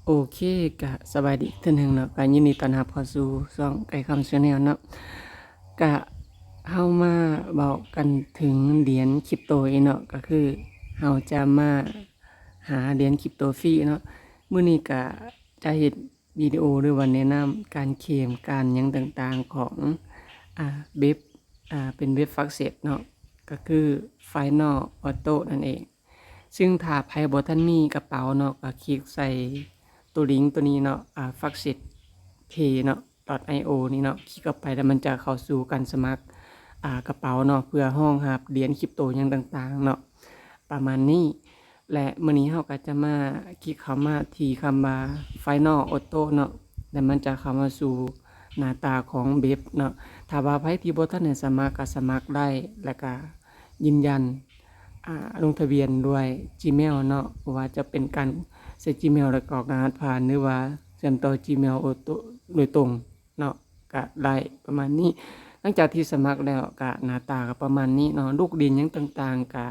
ໂອເຄ ກະສະບາຍດີອີກເທື່ອໜຶ່ງເນາະ ກະຍິນດີຕ້ອນຮັບເຂົ້າສູ່ຊ່ອງໄກ່ຄຳ Channel ເນາະ. ກະເຮົາມາເວົ້າກັນເຖິງຫຼຽນຄຣິບໂຕອີກເນາະ ກະຄືເຮົາຈະມາຫາຫຼຽນຄຣິບໂຕຟຣີເນາະ. ມື້ນີ້ກະຈະເຮັດວິດີໂອ ຫຼືວ່າແນະນຳການເຄມ ການຫຍັງຕ່າງໆຂອງ ອາ ເວັບ ອາ ເປັນເວັບ Forex ເນາະ ກະຄື Final Auto ນັ້ນເອງ. ຊຶ່ງຖ້າໃຜບໍ່ທັນມີກະເປົາເນາະ ກະຄລິກໃສ່ໂຕລິງໂຕນີ້ເນາະ ອາ Forex Pay ເນາະ .io ນີ້ເນາະ ຄລິກເຂົ້າໄປແລ້ວມັນຈະເຂົ້າສູ່ການສະໝັກ ອາ ກະເປົາເນາະ ເພື່ອຮອງຮັບຫຼຽນຄຣິບໂຕຫຍັງຕ່າງໆເນາະ ປະມານນີ້. ແລະ ມື້ນີ້ເຮົາກະຈະມາຄລິກເຂົ້າມາທີ່ຄຳວ່າ Final Auto ເນາະ ແລ້ວມັນຈະເຂົ້າມາສູ່ໜ້າຕາຂອງເວັບເນາະ. ຖ້າວ່າໃຜທີ່ບໍ່ທັນໄດ້ສະໝັກກະສະໝັກໄດ້ ແລ້ວກະຢືນຢັນ ອາ ລົງທະບຽນດ້ວຍ Gmail ເນາະ ບໍ່ວ່າຈະເປັນການໃສ່ Gmail ແລ້ວກອກລະຫັດຜ່ານ ຫຼືວ່າເຊື່ອມຕໍ່ Gmail ໂອໂຕ ໂດຍຕົງເນາະ ກະໄດ້ປະມານນີ້. ຫຼັງຈາກທີ່ສະໝັກແລ້ວກະໜ້າຕາກະປະມານນີ້ເນາະ ລູກຫຼຽນຫຍັງຕ່າງໆ ກະ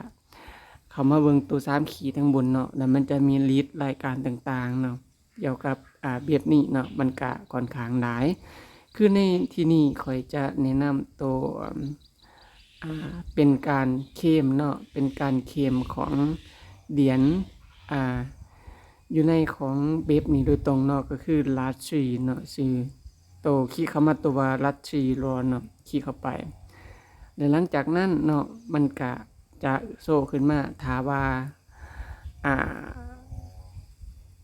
ເຂົ້າມາເບິ່ງໂຕສາມຂີດທາງບົນເນາະ ແລ້ວມັນຈະມີລິດລາຍການຕ່າງໆເນາະ ກ່ຽວກັບ ອາ ເວັບນີ້ເນາະ ມັນກະຂ້ອນຂ້າງຫຼາຍ. ຄືໃນທີ່ນີ້ຂ້ອຍຈະແນະນຳໂຕ ອາ ເປັນການເຄມເນາະ ເປັນການເຄມຂອງຫຼຽນ ອາ ຢູ່ໃນຂອງເວັບນີ້ໂດຍຕົງເນາະ ກະຄື Rat Tree ເນາະ ຊື່ໂຕ ຄລິກເຂົ້າມາໂຕວ່າ Rat Tree Law ເນາະ ຄລິກເຂົ້າໄປ ແລະ ຫຼັງຈາກນັ້ນເນາະ ມັນກະຈະໂຊຂຶ້ນມາ ຖ້າວ່າ ອາ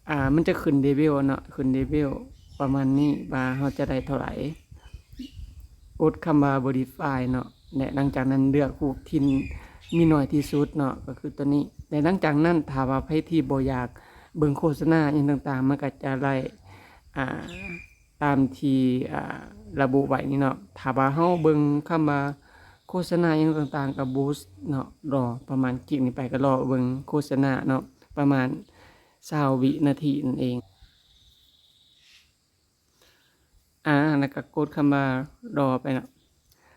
ອາ ມັນຈະຂຶ້ນເລເວວເນາະ ຂຶ້ນເລເວວປະມານນີ້ ວ່າເຮົາຈະໄດ້ເທົ່າໃດ ກົດຄຳວ່າ Verify ເນາະ ແລະ ຫຼັງຈາກນັ້ນເລືອກຮູບທີ່ມີໜ້ອຍທີ່ສຸດເນາະ ກະຄືໂຕນີ້. ແລະ ຫຼັງຈາກນັ້ນ ຖ້າວ່າໃຜທີ່ບໍ່ຢາກເບິ່ງໂຄສະນາຫຍັງຕ່າງໆ ມັນກະຈະໄດ້ ອາ ຕາມທີ່ ອາ ລະບຸໄວ້ນີ້ເນາະ. ຖ້າວ່າເຮົາເບິ່ງຄຳວ່າໂຄສະນາຫຍັງຕ່າງໆ ກະບູສເນາະ ລໍປະມານ ຄລິກນີ້ໄປກະລໍເບິ່ງໂຄສະນາເນາະ ປະມານຊາວວິນາທີນັ້ນເອງ. ອາ ແລ້ວກະກົດຄຳວ່າລໍໄປເນາະ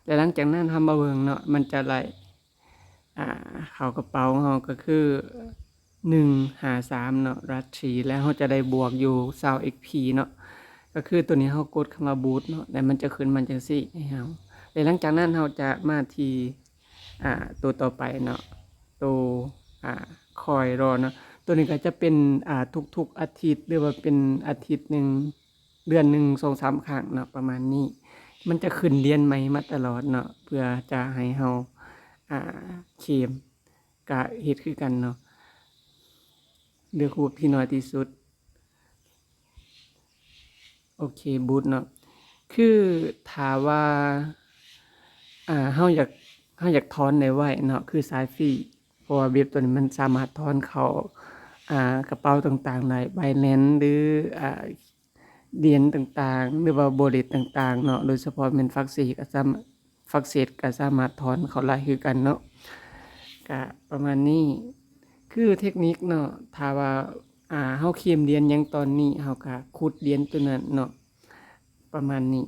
ແລະ ຫຼັງຈາກນັ້ນເຮົາມາເບິ່ງເນາະ ມັນຈະໄລ່ ອາ ເຂົ້າກະເປົາເຮົາກະຄື ໜຶ່ງຫ້າສາມເນາະ Rat Tree ແລະ ເຮົາຈະໄດ້ບວກຢູ່ຊາວເອັກພີເນາະ ກະຄືໂຕນີ້ເຮົາກົດຄຳວ່າ Boost ເນາະ ແລະ ມັນຈະຂຶ້ນມາຈັ່ງຊີ້ໃຫ້ເຮົາ ແລະ ຫຼັງຈາກນັ້ນເຮົາຈະມາທີ່ ອາ ໂຕຕໍ່ໄປເນາະ ໂຕ ອາ Coin Law ເນາະ ໂຕນີ້ກະຈະເປັນ ອາ ທຸກໆອາທິດ ຫຼືວ່າເປັນອາທິດໜຶ່ງ ເດືອນໜຶ່ງສອງສາມຄັ້ງເນາະ ປະມານນີ້ ມັນຈະຂຶ້ນຫຼຽນໃໝ່ມາຕະຫຼອດເນາະ ເພື່ອຈະໃຫ້ເຮົາ ອາ ເຄມ ກະເຮັດຄືກັນເນາະ ເລືອກຮູບທີ່ໜ້ອຍທີ່ສຸດ ໂອເຄ ບູດເນາະ ຄືຖ້າວ່າ ອາ ເຮົາຢາກ ເຮົາຢາກຖອນໄດ້ໄວເນາະ ຄືສາຍຟຣີ ເພາະວ່າເວັບໂຕນີ້ມັນສາມາດຖອນເຂົ້າ ອາ ກະເປົາຕ່າງໆໄດ້ Binance ຫຼື ອາ ຫຼຽນຕ່າງໆ ຫຼືວ່າ Wallet ຕ່າງໆເນາະ ໂດຍສະເພາະແມ່ນ Forex ກະສາມາດ Forex ກະສາມາດຖອນເຂົ້າໄດ້ຄືກັນເນາະ ກະປະມານນີ້ ຄືເທັກນິກເນາະ ຖ້າວ່າ ອາ ເຮົາເຄມຫຼຽນຫຍັງຕອນນີ້ ເຮົາກະຂຸດຫຼຽນໂຕນັ້ນເນາະ ປະມານນີ້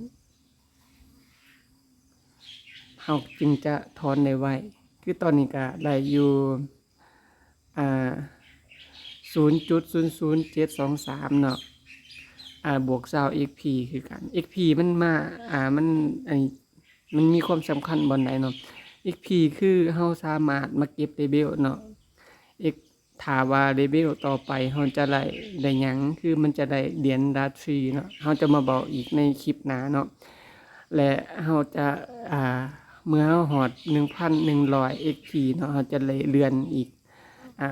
ເຮົາຈຶ່ງຈະຖອນໄດ້ໄວ ຄືຕອນນີ້ກະໄດ້ຢູ່ ອາ ສູນຈຸດສູນສູນເຈັດສອງສາມເນາະ ອາ ບວກຊາວເອັກພີຄືກັນ ເອັກພີມັນມາ ອາ ມັນ ອັນນີ້ ມັນມີຄວາມສຳຄັນບ່ອນໃດເນາະ ເອັກພີຄືເຮົາສາມາດມາເກັບເລເວວເນາະ ເອັກ ຖ້າວ່າເລເວວຕໍ່ໄປເຮົາຈະໄດ້ ໄດ້ຫຍັງ ຄືມັນຈະໄດ້ຫຼຽນ Rat Tree ເນາະ ເຮົາຈະມາເວົ້າອີກໃນຄລິບໜ້າເນາະ ແລະ ເຮົາຈະ ອາ ເມື່ອເຮົາຮອດໜຶ່ງພັນໜຶ່ງຮ້ອຍເອັກພີເນາະ ເຮົາຈະໄດ້ເລື່ອນອີກ ອາ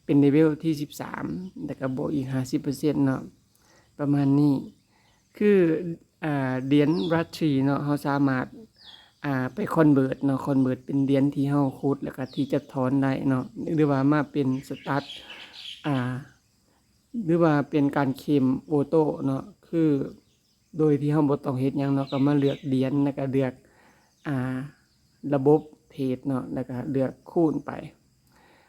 ເປັນເລເວວທີສິບສາມ ແລ້ວກະບວກອີກຫ້າສິບເປີເຊັນເນາະ ປະມານນີ້ ຄື ອາ ຫຼຽນ Rat Tree ເນາະ ເຮົາສາມາດ ອາ ໄປ convert ເນາະ convert ເປັນຫຼຽນທີ່ເຮົາຂຸດ ແລ້ວກະທີ່ຈະຖອນໄດ້ເນາະ ຫຼືວ່າມາເປັນ Start ອາ ຫຼືວ່າເປັນການເຄມໂອໂຕ້ເນາະ ຄືໂດຍທີ່ເຮົາບໍ່ຕ້ອງເຮັດຫຍັງເນາະ ກະມາເລືອກຫຼຽນ ແລ້ວກະເລືອກ ອາ ລະບົບເທຣດເນາະ ແລ້ວກະເລືອກຄູນໄປ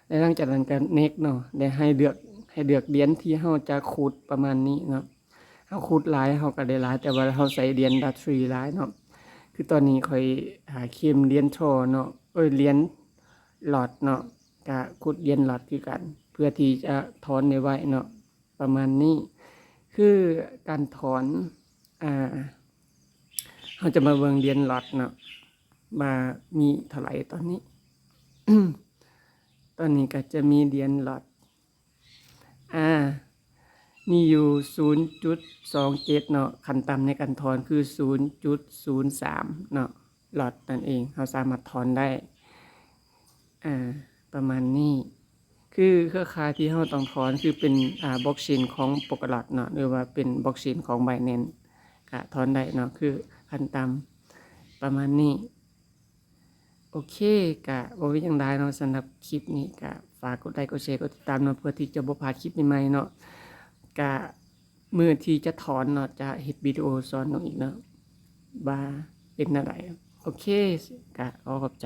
ແລະ ຫຼັງຈາກນັ້ນກະ next ເນາະ ແລະ ໃຫ້ເລືອກ ໃຫ້ເລືອກຫຼຽນທີ່ເຮົາຈະຂຸດ ປະມານນີ້ເນາະ ເຮົາຂຸດຫຼາຍເຮົາກະໄດ້ຫຼາຍ ແຕ່ວ່າເຮົາໃສ່ຫຼຽນ Rat Tree ຫຼາຍເນາະ ຄືຕອນນີ້ຂ້ອຍ ອາ ເຄມຫຼຽນ Troll ເນາະ ເອີຍ ຫຼຽນ Lot ເນາະ ກະຂຸດຫຼຽນ Lot ຄືກັນ ເພື່ອທີ່ຈະຖອນໄດ້ໄວເນາະ ປະມານນີ້ ຄືການຖອນ ອ່າ ເຮົາຈະມາເບິ່ງຫຼຽນລອດເນາະ ວ່າມີເທົ່າໃດຕອນນີ້. ຕອນນີ້ກໍຈະມີຫຼຽນລອດ ອ່າ ມີຢູ່ສູນຈຸດສອງເຈັດເນາະ, ຂັ້ນຕ່ຳໃນການຖອນຄືສູນຈຸດສູນສາມເນາະ ລອດນັ້ນເອງ ເຮົາສາມາດຖອນໄດ້ ອ່າ ປະມານນີ້. ຄືເຄືອຂ່າຍທີ່ເຮົາຕ້ອງຖອນຄືເປັນ ອ່າ ບລັອກເຊນຂອງ Polkadot ເນາະ ຫຼືວ່າເປັນບລັອກເຊນຂອງ Binance ກະຖອນໄດ້ເນາະ ຄືຂັ້ນຕ່ຳປະມານນີ້. ໂອເຄ ກະບໍ່ມີຫຍັງຫຼາຍເນາະ ສຳລັບຄລິບນີ້ກະຝາກກົດໄລ ກົດແຊ ກົດຕິດຕາມເນາະ ເພື່ອທີ່ຈະບໍ່ພາດຄລິບໃໝ່ໆເນາະ. ກະມື້ທີ່ຈະຖອນເນາະ ຈະເຮັດວິດີໂອສອນລົງອີກເນາະ ວ່າເປັນແນວໃດ. ໂອເຄ ກະຂໍຂອບໃຈ.